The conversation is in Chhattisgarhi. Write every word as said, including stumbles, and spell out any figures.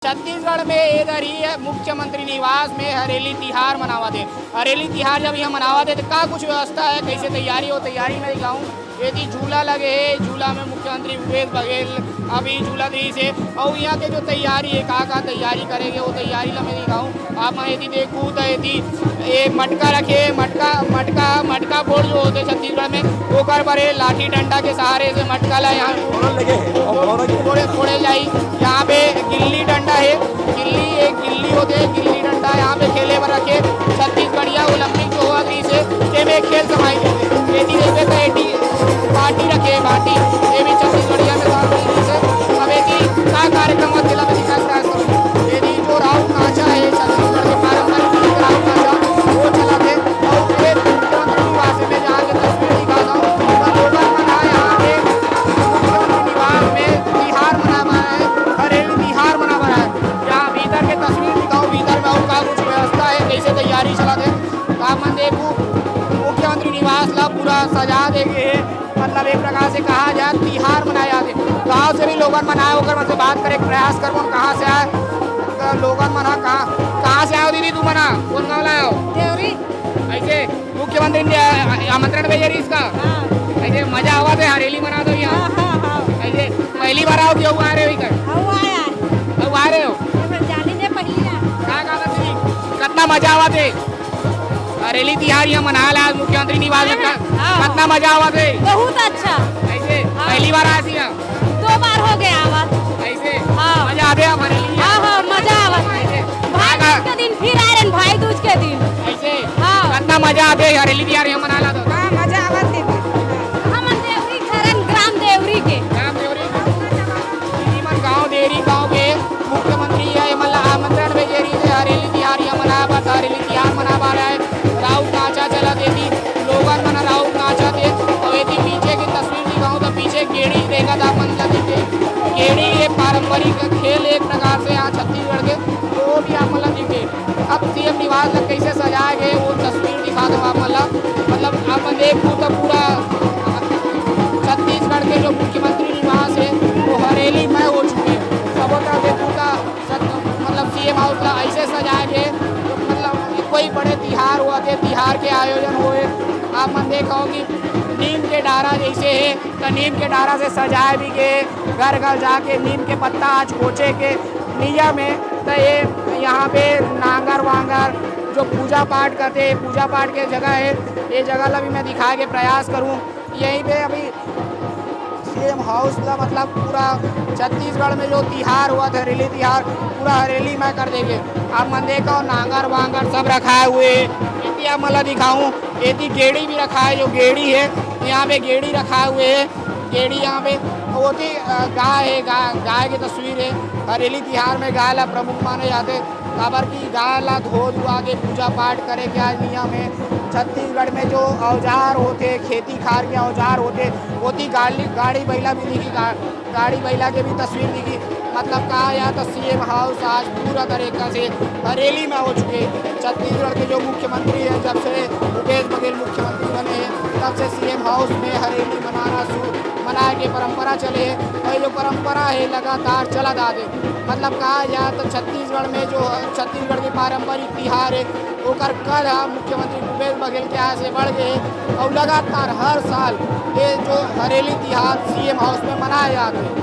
छत्तीसगढ़ में ए दरी मुख्यमंत्री निवास में हरेली तिहार मनावत हे। हरेली तिहार जब यहाँ मनावत हे तो का कुछ व्यवस्था है, कैसे तैयारी हो, तैयारी में जाऊँ। एती झूला लगे हे, झूला में मुख्यमंत्री भूपेश बघेल अभी झूला दीस हे। और यहाँ के जो तैयारी है, का का तैयारी करेंगे, वो तैयारी ला मैं दिखाऊँ। आप मन एती देखू तो एती ये मटका रखे, मटका मटका मटका फोड़ जो होते छत्तीसगढ़ में, ओकर बर ये लाठी डंडा के सहारे से मटका ला यहाँ फोड़े फोड़े जाई। यहाँ पे गिल्ली डंडा है, गिल्ली एक गिल्ली होते हैं, गिल्ली डंडा यहाँ पे खेले बर रखे। छत्तीसगढ़िया ओलंपिक जो हुआ थी इसे तेमे खेल समाई देते। एती देखबे तो एटी बाटी रखे, बाटी, ये भी छत्तीसगढ़िया में बात होती है। अब एती का कार्यक्रम होते ला मैं दिखा प्रयास करूँ। एती जो राउत नाचा है, छत्तीसगढ़ के पारंपरिक गीत राउत नाचा, वो चला थे। और ये मुख्यमंत्री निवास में जहाँ के तस्वीर दिखा था, तो लोगन मन आए यहाँ के मुख्यमंत्री निवास में तिहार मना बर आए, हरेली तिहार मना बर आए। यहाँ भीतर के तस्वीर दिखाओ, भीतर में और का कुछ व्यवस्था है, कैसे तैयारी चला थे। आप मन देखू, मुख्यमंत्री निवास ला पूरा सजा दे गए है। मतलब एक प्रकार से कहा जाए तिहार मनाए जाते। गाँव से भी लोगन मन आए, ओकर मन से बात करे के प्रयास करबो, कहाँ से आए। तो लोगन मन हा कहाँ, कहाँ से आए हो दीदी, तू मन हा? कौन गाँव ला आए हो? देवरी। ऐसे मुख्यमंत्री ने आ-, आमंत्रण भेजे रही इसका? हाँ। ऐसे मजा आवा थे, हरेली मना दो यहाँ। हाँ, हाँ, हाँ। ऐसे पहली बार आओ कि अउ आ रहे हो इधर? अउ आया है। अउ आ रहे हो? ये मैं जानी ने पहली ना। का, का बात है? कितना मजा आवा थे? हरेली तिहार यहाँ मना ला आज मुख्यमंत्री निवास में। हाँ, हाँ। कितना मजा आवा थे? बहुत अच्छा। ऐसे हाँ। पहली बार आया थी यहाँ? दो बार हो गया आवा। ऐसे हाँ। मजा आते आप हरेली? हाँ, हाँ, मजा आवा। ऐसे भाई दूज के दिन फिर आ रहे हैं, भाई दूज के दिन। ऐसे हाँ। कितना मजा आते हरेली तिहार यहाँ मना ला तो? हाँ, मजा आवा थे। हम देवरी घर हैं, ग्राम देवरी के। ग्राम देवरी? दीदी मन गाँव देवरी गाँव के मुख्यमंत्री है, मतलब आमंत्रण भेजे रही है हरेली तिहार यहाँ मनाए बर, हरेली तिहार मनाए बर आए। राउत नाचा चलत एती, लोगन मन राउत नाचत हे। अउ एती पीछे के तस्वीर दिखाऊं तो पीछे गेड़ी रेंगत आप मन ला दिखे। गेड़ी ये पारंपरिक खेल एक प्रकार से यहाँ छत्तीसगढ़ के, वो भी आप मन ला दिखे। अब सीएम निवास ला कैसे सजाए गए वो तस्वीर दिखा दो आप मन ला। मतलब आप मन देखू तो पूरा छत्तीसगढ़ के जो मुख्यमंत्री निवास है वो हरेली मय हो चुके हैं। सबोटा देखू तो सत-, मतलब सीएम हाउस ला ऐसे सजाए गए, मतलब कोई बड़े तिहार हुआ थे, तिहार के आयोजन हुए। आप मन देखो कि नीम के डारा जैसे है, तो नीम के डारा से सजाए भी गए। घर घर जाके नीम के पत्ता आज कोचे के नियम है। तो ये यहाँ पे नांगर वांगर जो पूजा पाठ करते, पूजा पाठ के जगह है, ये जगह ला भी मैं दिखाए के प्रयास करूँ। यहीं पे अभी सीएम हाउस ला, मतलब पूरा छत्तीसगढ़ में जो तिहार हुआ था, हरेली तिहार, पूरा हरेली मय कर देंगे। आप मन देखो नांगर वांगर सब रखाए हुए है। एती आप मन ला दिखाऊं, एती गेड़ी भी रखा है, जो गेड़ी है यहाँ पे गेड़ी रखाए हुए है। गेड़ी यहाँ पे होती अ, गाय है, गाय, गाय की तस्वीर है। हरेली तिहार में गाय ला प्रमुख माने जाते। काबर कि गाय ला धो धुआ के पूजा पाठ करे के आज नियम है। छत्तीसगढ़ में जो औजार होते, खेती खार के औजार होते, ओती गाड़ी, गाड़ी बइला भी दिखी, गा-, गाड़ी बइला के भी तस्वीर दिखी। मतलब कहा जाए तो सीएम हाउस आज पूरा तरीका से हरेली में हो चुके। छत्तीसगढ़ के जो मुख्यमंत्री है, जब से भूपेश बघेल मुख्यमंत्री बने हैं, तब से सीएम हाउस में हरेली मनाना शुरू, मनाए के परंपरा चले है। और ये जो परंपरा है लगातार चला आते। मतलब कहा जाए तो छत्तीसगढ़ में जो, छत्तीसगढ़ के पारंपरिक तिहार है, ओकर कद ह मुख्यमंत्री भूपेश बघेल के आय से बढ़ गए हे। और लगातार हर साल ये जो हरेली तिहार सीएम हाउस में मनाए जाते हैं।